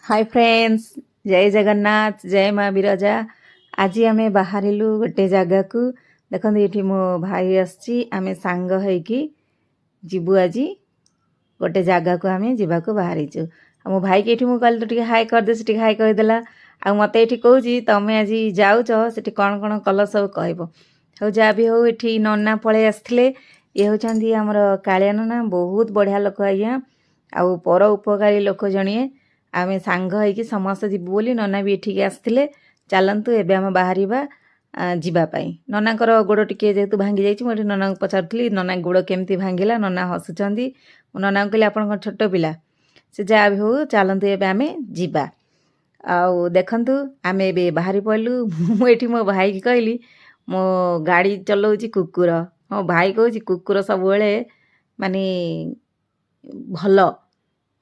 High friends, ଜୟ ଜଗନ୍ନାଥ, ଜୟ ମା ବିରଜା। ଆଜି ଆମେ ବାହାରିଲୁ ଗୋଟେ ଜାଗାକୁ। ଦେଖନ୍ତୁ, ଏଠି ମୋ ଭାଇ ଆସିଛି। ଆମେ ସାଙ୍ଗ ହେଇକି ଯିବୁ ଆଜି ଗୋଟେ ଜାଗାକୁ। ଆମେ ଯିବାକୁ ବାହାରିଛୁ ଆଉ ମୋ ଭାଇକି ଏଠି ମୁଁ କହିଲି, ତୁ ଟିକେ ହାଇ କରିଦେ। ସେ ଟିକେ ହାଇ କହିଦେଲା। ଆଉ ମୋତେ ଏଠି କହୁଛି, ତମେ ଆଜି ଯାଉଛ, ସେଠି କ'ଣ କ'ଣ କଲ ସବୁ କହିବ। ହଉ, ଯାହା ବି ହଉ, ଏଠି ନନା ପଳେଇ ଆସିଥିଲେ। ଇଏ ହେଉଛନ୍ତି ଆମର କାଳିଆ ନନା। ବହୁତ ବଢ଼ିଆ ଲୋକ ଆଜ୍ଞା, ଆଉ ପର ଉପକାରୀ ଲୋକ ଜଣିଏ। ଆମେ ସାଙ୍ଗ ହେଇକି ସମସ୍ତେ ଯିବୁ ବୋଲି ନନା ବି ଏଠିକି ଆସିଥିଲେ। ଚାଲନ୍ତୁ, ଏବେ ଆମେ ବାହାରିବା ଯିବା ପାଇଁ। ନନାଙ୍କର ଗୋଡ଼ ଟିକେ ଯେହେତୁ ଭାଙ୍ଗି ଯାଇଛି, ମୁଁ ଏଠି ନନାଙ୍କୁ ପଚାରୁଥିଲି, ନନା ଗୋଡ଼ କେମିତି ଭାଙ୍ଗିଲା? ନନା ହସୁଛନ୍ତି। ମୁଁ ନନାଙ୍କୁ କହିଲି, ଆପଣ କ'ଣ ଛୋଟ ପିଲା? ସେ ଯାହା ବି ହଉ, ଚାଲନ୍ତୁ, ଏବେ ଆମେ ଯିବା। ଆଉ ଦେଖନ୍ତୁ, ଆମେ ଏବେ ବାହାରି ପଡ଼ିଲୁ। ମୁଁ ଏଠି ମୋ ଭାଇକି କହିଲି, ମୋ ଗାଡ଼ି ଚଲାଉଛି କୁକୁର। ମୋ ଭାଇ କହୁଛି, କୁକୁର ସବୁବେଳେ ମାନେ ଭଲ,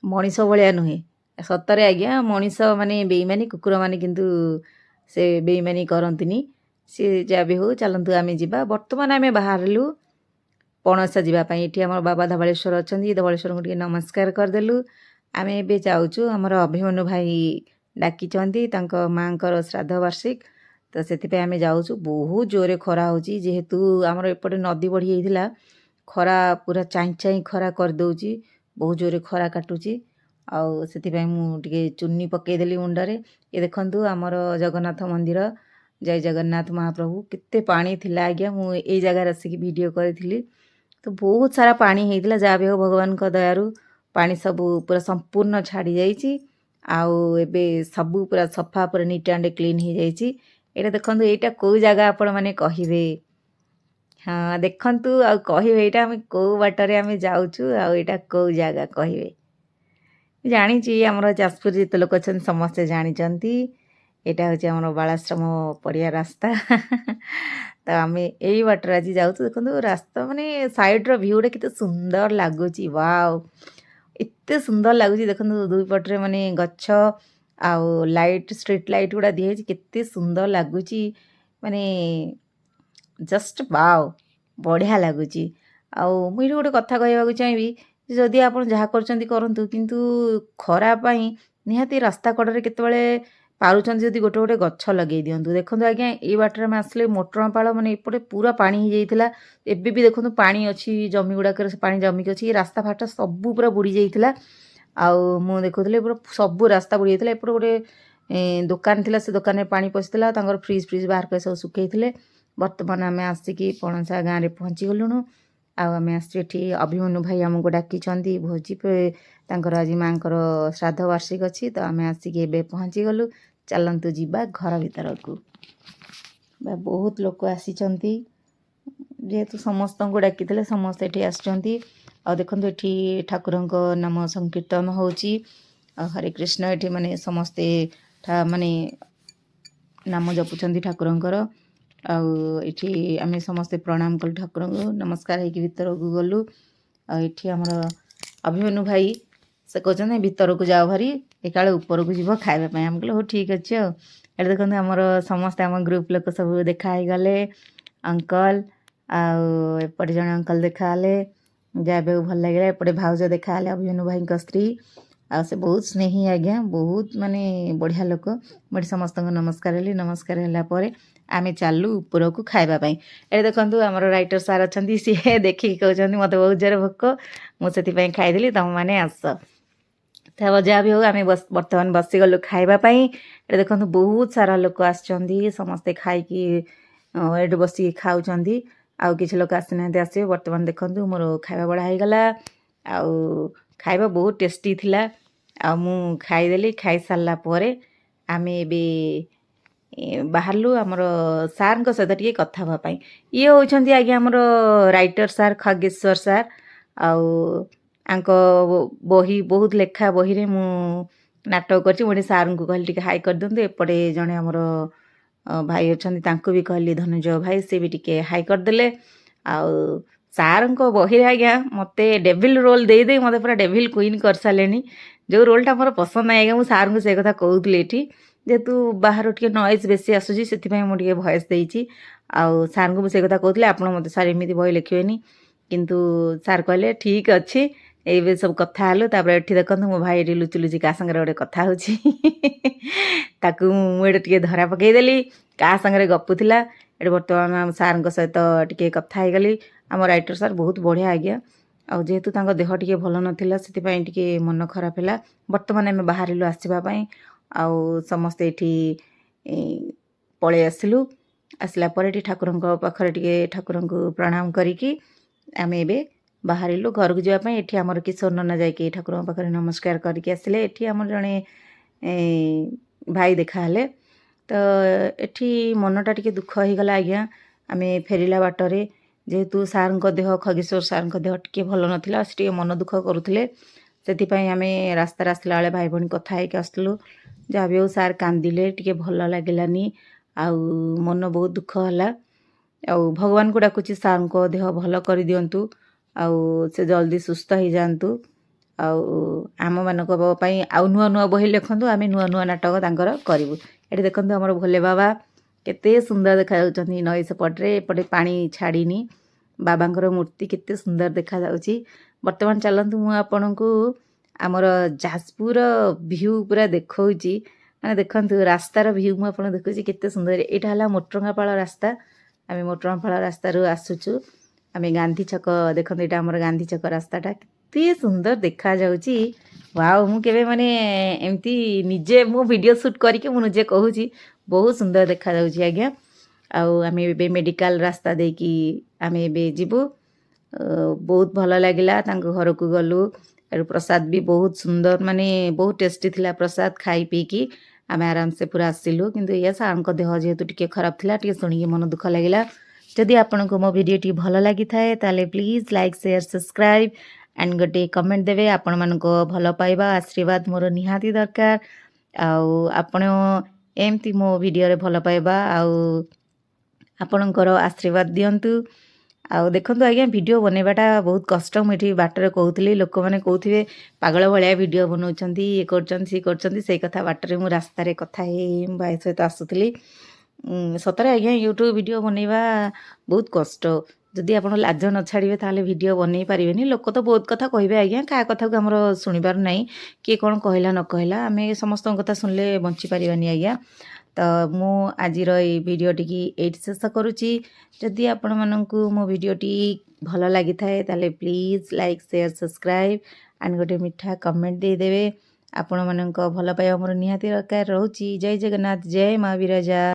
ମଣିଷ ଭଳିଆ ନୁହେଁ। ସତରେ ଆଜ୍ଞା, ମଣିଷ ମାନେ ବେଇମାନି, କୁକୁରମାନେ କିନ୍ତୁ ସେ ବେଇମାନି କରନ୍ତିନି। ସେ ଯାହା ବି ହଉ, ଚାଲନ୍ତୁ ଆମେ ଯିବା। ବର୍ତ୍ତମାନ ଆମେ ବାହାରିଲୁ ପଣସା ଯିବା ପାଇଁ। ଏଠି ଆମର ବାବା ଧବଳେଶ୍ୱର ଅଛନ୍ତି। ଧବଳେଶ୍ୱରଙ୍କୁ ଟିକେ ନମସ୍କାର କରିଦେଲୁ। ଆମେ ଏବେ ଯାଉଛୁ। ଆମର ଅଭିମନ୍ୟୁ ଭାଇ ଡାକିଛନ୍ତି, ତାଙ୍କ ମାଆଙ୍କର ଶ୍ରାଦ୍ଧ ବାର୍ଷିକ, ତ ସେଥିପାଇଁ ଆମେ ଯାଉଛୁ। ବହୁତ ଜୋରରେ ଖରା ହେଉଛି। ଯେହେତୁ ଆମର ଏପଟେ ନଦୀ ବଢ଼ି ହେଇଥିଲା, ଖରା ପୁରା ଚାଇଁ ଚାଇଁ ଖରା କରିଦେଉଛି। ବହୁତ ଜୋରରେ ଖରା କାଟୁଛି। ଆଉ ସେଥିପାଇଁ ମୁଁ ଟିକେ ଚୁନି ପକାଇଦେଲି ମୁଣ୍ଡରେ। ଏ ଦେଖନ୍ତୁ ଆମର ଜଗନ୍ନାଥ ମନ୍ଦିର। ଜୟ ଜଗନ୍ନାଥ ମହାପ୍ରଭୁ। କେତେ ପାଣି ଥିଲା ଆଜ୍ଞା! ମୁଁ ଏଇ ଜାଗାରେ ଆସିକି ଭିଡ଼ିଓ କରିଥିଲି, ତ ବହୁତ ସାରା ପାଣି ହେଇଥିଲା। ଯାହା ବି ହଉ, ଭଗବାନଙ୍କ ଦୟାରୁ ପାଣି ସବୁ ପୁରା ସମ୍ପୂର୍ଣ୍ଣ ଛାଡ଼ି ଯାଇଛି। ଆଉ ଏବେ ସବୁ ପୁରା ସଫା, ପୁରା ନିଟ୍ ଆଣ୍ଡ କ୍ଲିନ୍ ହେଇଯାଇଛି। ଏଇଟା ଦେଖନ୍ତୁ, ଏଇଟା କେଉଁ ଜାଗା ଆପଣମାନେ କହିବେ? ହଁ, ଦେଖନ୍ତୁ ଆଉ କହିବେ, ଏଇଟା ଆମେ କେଉଁ ବାଟରେ ଆମେ ଯାଉଛୁ ଆଉ ଏଇଟା କେଉଁ ଜାଗା କହିବେ। ଜାଣିଛି, ଆମର ଯାଜପୁର ଯେତେ ଲୋକ ଅଛନ୍ତି ସମସ୍ତେ ଜାଣିଛନ୍ତି। ଏଇଟା ହେଉଛି ଆମର ବାଳାଶ୍ରମ ପଡ଼ିଆ ରାସ୍ତା। ତ ଆମେ ଏଇ ବାଟରେ ଆଜି ଯାଉଛୁ। ଦେଖନ୍ତୁ ରାସ୍ତା, ମାନେ ସାଇଡ଼ର ଭିଉଟା କେତେ ସୁନ୍ଦର ଲାଗୁଛି। ୱାଓ, ଏତେ ସୁନ୍ଦର ଲାଗୁଛି। ଦେଖନ୍ତୁ, ଦୁଇ ପଟରେ ମାନେ ଗଛ ଆଉ ଲାଇଟ୍, ଷ୍ଟ୍ରିଟ୍ ଲାଇଟ୍ ଗୁଡ଼ା ଦିଆହେଇଛି। କେତେ ସୁନ୍ଦର ଲାଗୁଛି, ମାନେ ଜଷ୍ଟ ୱାଓ, ବଢ଼ିଆ ଲାଗୁଛି। ଆଉ ମୁଁ ଏଇଠି ଗୋଟେ କଥା କହିବାକୁ ଚାହିଁବି ଯେ ଯଦି ଆପଣ ଯାହା କରୁଛନ୍ତି କରନ୍ତୁ, କିନ୍ତୁ ଖରା ପାଇଁ ନିହାତି ରାସ୍ତା କଡ଼ରେ କେତେବେଳେ ପାରୁଛନ୍ତି ଯଦି ଗୋଟେ ଗୋଟେ ଗଛ ଲଗେଇ ଦିଅନ୍ତୁ। ଦେଖନ୍ତୁ ଆଜ୍ଞା, ଏଇ ବାଟରେ ଆମେ ଆସିଲେ ମୋଟରପାଳ, ମାନେ ଏପଟେ ପୁରା ପାଣି ହେଇଯାଇଥିଲା। ଏବେ ବି ଦେଖନ୍ତୁ ପାଣି ଅଛି, ଜମି ଗୁଡ଼ାକରେ ସେ ପାଣି ଜମିକି ଅଛି। ରାସ୍ତା ଫାଟା ସବୁ ପୁରା ବୁଡ଼ି ଯାଇଥିଲା। ଆଉ ମୁଁ ଦେଖୁଥିଲି, ପୁରା ସବୁ ରାସ୍ତା ବୁଡ଼ି ଯାଇଥିଲା। ଏପଟେ ଗୋଟେ ଦୋକାନ ଥିଲା, ସେ ଦୋକାନରେ ପାଣି ପଶିଥିଲା। ତାଙ୍କର ଫ୍ରିଜ୍ ଫ୍ରିଜ୍ ବାହାର କରି ସବୁ ଶୁଖେଇଥିଲେ। ବର୍ତ୍ତମାନ ଆମେ ଆସିକି ପଣସା ଗାଁରେ ପହଞ୍ଚିଗଲୁଣୁ। ଆଉ ଆମେ ଆସିଛୁ ଏଠି, ଅଭିମନ୍ୟୁ ଭାଇ ଆମକୁ ଡାକିଛନ୍ତି ଭୋଜି। ତାଙ୍କର ଆଜି ମାଆଙ୍କର ଶ୍ରାଦ୍ଧ ବାର୍ଷିକ ଅଛି, ତ ଆମେ ଆସିକି ଏବେ ପହଞ୍ଚିଗଲୁ। ଚାଲନ୍ତୁ ଯିବା ଘର ଭିତରକୁ। ବା, ବହୁତ ଲୋକ ଆସିଛନ୍ତି। ଯେହେତୁ ସମସ୍ତଙ୍କୁ ଡାକିଥିଲେ, ସମସ୍ତେ ଏଠି ଆସିଛନ୍ତି। ଆଉ ଦେଖନ୍ତୁ, ଏଠି ଠାକୁରଙ୍କ ନାମ ସଂକୀର୍ତ୍ତନ ହେଉଛି। ଆଉ ହରେ କୃଷ୍ଣ, ଏଠି ମାନେ ସମସ୍ତେ ମାନେ ନାମ ଜପୁଛନ୍ତି ଠାକୁରଙ୍କର। ଆଉ ଏଠି ଆମେ ସମସ୍ତେ ପ୍ରଣାମ କଲୁ ଠାକୁରଙ୍କୁ, ନମସ୍କାର ହେଇକି ଭିତରକୁ ଗଲୁ। ଆଉ ଏଠି ଆମର ଅଭିମନ୍ୟୁ ଭାଇ, ସେ କହୁଛନ୍ତି, ଭିତରକୁ ଯାଅ ଭାରି, ଏକାଳେ ଉପରକୁ ଯିବ ଖାଇବା ପାଇଁ। ଆମେ କହିଲୁ, ହଉ ଠିକ୍ ଅଛି। ଆଉ ଏଠି ଦେଖନ୍ତୁ, ଆମର ସମସ୍ତେ ଆମ ଗ୍ରୁପ୍ ଲୋକ ସବୁ ଦେଖା ହେଇଗଲେ। ଅଙ୍କଲ ଆଉ ଏପଟେ ଜଣେ ଅଙ୍କଲ ଦେଖାହେଲେ। ଯାହା ବି ହଉ, ଭଲ ଲାଗିଲା। ଏପଟେ ଭାଉଜ ଦେଖାହେଲେ, ଅଭିମନ୍ୟୁ ଭାଇଙ୍କ ସ୍ତ୍ରୀ। ଆଉ ସେ ବହୁତ ସ୍ନେହୀ ଆଜ୍ଞା, ବହୁତ ମାନେ ବଢ଼ିଆ ଲୋକ। ମୁଁ ଏଠି ସମସ୍ତଙ୍କୁ ନମସ୍କାର ହେଲି। ନମସ୍କାର ହେଲା ପରେ ଆମେ ଚାଲୁ ଉପରକୁ ଖାଇବା ପାଇଁ। ଏଠି ଦେଖନ୍ତୁ, ଆମର ରାଇଟର ସାର୍ ଅଛନ୍ତି। ସିଏ ଦେଖିକି କହୁଛନ୍ତି, ମୋତେ ବହୁତ ଜୋରେ ଭୋକ, ମୁଁ ସେଥିପାଇଁ ଖାଇଦେଲି, ତୁମମାନେ ଆସ। ତ ଯାହା ବି ହଉ, ଆମେ ବର୍ତ୍ତମାନ ବସିଗଲୁ ଖାଇବା ପାଇଁ। ଏଠି ଦେଖନ୍ତୁ, ବହୁତ ସାରା ଲୋକ ଆସିଛନ୍ତି। ସମସ୍ତେ ଖାଇକି ଏଠି ବସିକି ଖାଉଛନ୍ତି। ଆଉ କିଛି ଲୋକ ଆସିନାହାନ୍ତି, ଆସିବେ। ବର୍ତ୍ତମାନ ଦେଖନ୍ତୁ, ମୋର ଖାଇବା ବଢ଼ା ହେଇଗଲା। ଆଉ ଖାଇବା ବହୁତ ଟେଷ୍ଟି ଥିଲା। ଆଉ ମୁଁ ଖାଇଦେଲି। ଖାଇସାରିଲା ପରେ ଆମେ ଏବେ ବାହାରିଲୁ ଆମର ସାର୍ଙ୍କ ସହିତ ଟିକେ କଥା ହେବା ପାଇଁ। ଇଏ ହେଉଛନ୍ତି ଆଜ୍ଞା ଆମର ରାଇଟର ସାର୍, ଖଗେଶ୍ୱର ସାର୍। ଆଉ ଆଙ୍କ ବହି, ବହୁତ ଲେଖା ବହିରେ ମୁଁ ନାଟକ କରିଛି। ମୁଁ ଏଠି ସାର୍ଙ୍କୁ କହିଲି, ଟିକେ ହାଇ କରିଦିଅନ୍ତୁ। ଏପଟେ ଜଣେ ଆମର ଭାଇ ଅଛନ୍ତି, ତାଙ୍କୁ ବି କହିଲି, ଧନୁଜୟ ଭାଇ, ସେ ବି ଟିକେ ହାଇ କରିଦେଲେ। ଆଉ ସାର୍ଙ୍କ ବହିରେ ଆଜ୍ଞା ମୋତେ ଡେଭିଲ୍ ରୋଲ୍ ଦେଇ ଦେଇ ମୋତେ ପୁରା ଡେଭିଲ୍ କୁଇନ୍ କରିସାରିଲେଣି, ଯେଉଁ ରୋଲ୍ଟା ମୋର ପସନ୍ଦ ନାହିଁ ଆଜ୍ଞା। ମୁଁ ସାର୍ଙ୍କୁ ସେ କଥା କହୁଥିଲି। ଏଠି ଯେହେତୁ ବାହାରୁ ଟିକେ ନଏଜ୍ ବେଶୀ ଆସୁଛି, ସେଥିପାଇଁ ମୁଁ ଟିକେ ଭଏସ୍ ଦେଇଛି। ଆଉ ସାର୍ଙ୍କୁ ମୁଁ ସେ କଥା କହୁଥିଲି, ଆପଣ ମୋତେ ସାର୍ ଏମିତି ବହି ଲେଖିବେନି। କିନ୍ତୁ ସାର୍ କହିଲେ, ଠିକ୍ ଅଛି। ଏବେ ସବୁ କଥା ହେଲୁ। ତାପରେ ଏଠି ଦେଖନ୍ତୁ, ମୋ ଭାଇ ଏଠି ଲୁଚି ଲୁଚି କାହା ସାଙ୍ଗରେ ଗୋଟେ କଥା ହେଉଛି। ତାକୁ ମୁଁ ଏଠି ଟିକେ ଧରା ପକେଇଦେଲି, କାହା ସାଙ୍ଗରେ ଗପୁଥିଲା। ଏଠି ବର୍ତ୍ତମାନ ଆମ ସାର୍ଙ୍କ ସହିତ ଟିକେ କଥା ହେଇଗଲି। ଆମ ରାଇଟର ସାର୍ ବହୁତ ବଢ଼ିଆ ଆଜ୍ଞା। ଆଉ ଯେହେତୁ ତାଙ୍କ ଦେହ ଟିକେ ଭଲ ନଥିଲା, ସେଥିପାଇଁ ଟିକେ ମନ ଖରାପ ହେଲା। ବର୍ତ୍ତମାନ ଆମେ ବାହାରିଲୁ ଆସିବା ପାଇଁ ଆଉ ସମସ୍ତେ ଏଠି ପଳେଇ ଆସିଲୁ। ଆସିଲା ପରେ ଏଠି ଠାକୁରଙ୍କ ପାଖରେ ଟିକେ ଠାକୁରଙ୍କୁ ପ୍ରଣାମ କରିକି ଆମେ ଏବେ ବାହାରିଲୁ ଘରକୁ ଯିବା ପାଇଁ। ଏଠି ଆମର କିଶୋର ନନା ଯାଇକି ଠାକୁରଙ୍କ ପାଖରେ ନମସ୍କାର କରିକି ଆସିଲେ। ଏଠି ଆମର ଜଣେ ଭାଇ ଦେଖାହେଲେ। ତ ଏଠି ମନଟା ଟିକେ ଦୁଃଖ ହେଇଗଲା ଆଜ୍ଞା। ଆମେ ଫେରିଲା ବାଟରେ ଯେହେତୁ ସାର୍ଙ୍କ ଦେହ, ଖଗେଶ୍ୱର ସାର୍ଙ୍କ ଦେହ ଟିକେ ଭଲ ନଥିଲା, ସେ ଟିକେ ମନ ଦୁଃଖ କରୁଥିଲେ। ସେଥିପାଇଁ ଆମେ ରାସ୍ତାରେ ଆସିଲା ବେଳେ ଭାଇ ଭଉଣୀ କଥା ହେଇକି ଆସୁଥିଲୁ। ଯାହା ବି ହଉ, ସାର୍ କାନ୍ଦିଲେ, ଟିକେ ଭଲ ଲାଗିଲାନି ଆଉ ମନ ବହୁତ ଦୁଃଖ ହେଲା। ଆଉ ଭଗବାନଙ୍କୁ ଡାକୁଛି, ସାର୍ଙ୍କ ଦେହ ଭଲ କରିଦିଅନ୍ତୁ ଆଉ ସେ ଜଲ୍ଦି ସୁସ୍ଥ ହେଇଯାଆନ୍ତୁ ଆଉ ଆମମାନଙ୍କ ପାଇଁ ଆଉ ନୂଆ ନୂଆ ବହି ଲେଖନ୍ତୁ, ଆମେ ନୂଆ ନୂଆ ନାଟକ ତାଙ୍କର କରିବୁ। ଏଠି ଦେଖନ୍ତୁ, ଆମର ଭୋଲେ ବାବା କେତେ ସୁନ୍ଦର ଦେଖାଯାଉଛନ୍ତି ନଈ ସେପଟରେ। ଏପଟେ ପାଣି ଛାଡ଼ିନି, ବାବାଙ୍କର ମୂର୍ତ୍ତି କେତେ ସୁନ୍ଦର ଦେଖାଯାଉଛି। ବର୍ତ୍ତମାନ ଚାଲନ୍ତୁ, ମୁଁ ଆପଣଙ୍କୁ ଆମର ଯାଜପୁର ଭ୍ୟୁ ପୁରା ଦେଖାଉଛି। ମାନେ ଦେଖନ୍ତୁ, ରାସ୍ତାର ଭ୍ୟୁ ମୁଁ ଆପଣଙ୍କୁ ଦେଖୁଛି କେତେ ସୁନ୍ଦର। ଏଇଟା ହେଲା ମୋଟରଙ୍ଗାପାଳ ରାସ୍ତା। ଆମେ ମୋଟରଙ୍ଗାପାଳ ରାସ୍ତାରୁ ଆସୁଛୁ। ଆମେ ଗାନ୍ଧୀ ଛକ ଦେଖନ୍ତୁ, ଏଇଟା ଆମର ଗାନ୍ଧୀ ଛକ ରାସ୍ତାଟା କେତେ ସୁନ୍ଦର ଦେଖାଯାଉଛି। ୱାଓ, ମୁଁ କେବେ ମାନେ ଏମିତି ନିଜେ ମୁଁ ଭିଡ଼ିଓ ସୁଟ୍ କରିକି ମୁଁ ନିଜେ କହୁଛି, ବହୁତ ସୁନ୍ଦର ଦେଖାଯାଉଛି ଆଜ୍ଞା। ଆଉ ଆମେ ଏବେ ମେଡ଼ିକାଲ ରାସ୍ତା ଦେଇକି ଆମେ ଏବେ ଯିବୁ। ବହୁତ ଭଲ ଲାଗିଲା। ତାଙ୍କ ଘରକୁ ଗଲୁ, ଆଉ ପ୍ରସାଦ ବି ବହୁତ ସୁନ୍ଦର, ମାନେ ବହୁତ ଟେଷ୍ଟି ଥିଲା ପ୍ରସାଦ। ଖାଇ ପିଇକି ଆମେ ଆରାମସେ ପୁରା ଆସିଲୁ। କିନ୍ତୁ ଏଇଆ, ସାର୍ଙ୍କ ଦେହ ଯେହେତୁ ଟିକେ ଖରାପ ଥିଲା, ଟିକେ ଶୁଣିକି ମନ ଦୁଃଖ ଲାଗିଲା। ଯଦି ଆପଣଙ୍କୁ ମୋ ଭିଡ଼ିଓଟି ଭଲ ଲାଗିଥାଏ, ତାହେଲେ please like, share, subscribe and ଗୋଟେ କମେଣ୍ଟ ଦେବେ। ଆପଣମାନଙ୍କ ଭଲ ପାଇବା, ଆଶୀର୍ବାଦ ମୋର ନିହାତି ଦରକାର। ଆଉ ଆପଣ ଏମିତି ମୋ ଭିଡ଼ିଓରେ ଭଲ ପାଇବା ଆଉ ଆପଣଙ୍କର ଆଶୀର୍ବାଦ ଦିଅନ୍ତୁ। ଆଉ ଦେଖନ୍ତୁ ଆଜ୍ଞା, ଭିଡ଼ିଓ ବନେଇବାଟା ବହୁତ କଷ୍ଟ। ମୁଁ ଏଠି ବାଟରେ କହୁଥିଲି, ଲୋକମାନେ କହୁଥିବେ ପାଗଳ ଭଳିଆ ଭିଡ଼ିଓ ବନାଉଛନ୍ତି, ଇଏ କରୁଛନ୍ତି, ସିଏ କରୁଛନ୍ତି। ସେଇ କଥା ବାଟରେ ମୁଁ ରାସ୍ତାରେ କଥା ହେଇ ହେଇ ମୋ ଭାଇ ସହିତ ଆସୁଥିଲି। ସତରେ ଆଜ୍ଞା, ୟୁଟ୍ୟୁବ୍ ଭିଡ଼ିଓ ବନେଇବା ବହୁତ କଷ୍ଟ। ଯଦି ଆପଣ ଲାଜ ନ ଛାଡ଼ିବେ, ତାହେଲେ ଭିଡ଼ିଓ ବନେଇ ପାରିବେନି। ଲୋକ ତ ବହୁତ କଥା କହିବେ ଆଜ୍ଞା, କାହା କଥାକୁ ଆମର ଶୁଣିବାର ନାହିଁ। କିଏ କ'ଣ କହିଲା ନ କହିଲା, ଆମେ ସମସ୍ତଙ୍କ କଥା ଶୁଣିଲେ ବଞ୍ଚିପାରିବାନି ଆଜ୍ଞା। ତ ମୁଁ ଆଜିର ଏଇ ଭିଡ଼ିଓଟିକି ଏଇଠି ଶେଷ କରୁଛି। ଯଦି ଆପଣମାନଙ୍କୁ ମୋ ଭିଡ଼ିଓଟି ଭଲ ଲାଗିଥାଏ, ତାହେଲେ please like, share, subscribe and ଗୋଟେ ମିଠା କମେଣ୍ଟ ଦେଇଦେବେ। ଆପଣମାନଙ୍କ ଭଲ ପାଇବା ମୋର ନିହାତି ଦରକାର ରହୁଛି। ଜୟ ଜଗନ୍ନାଥ, ଜୟ ମା ବିରଜା।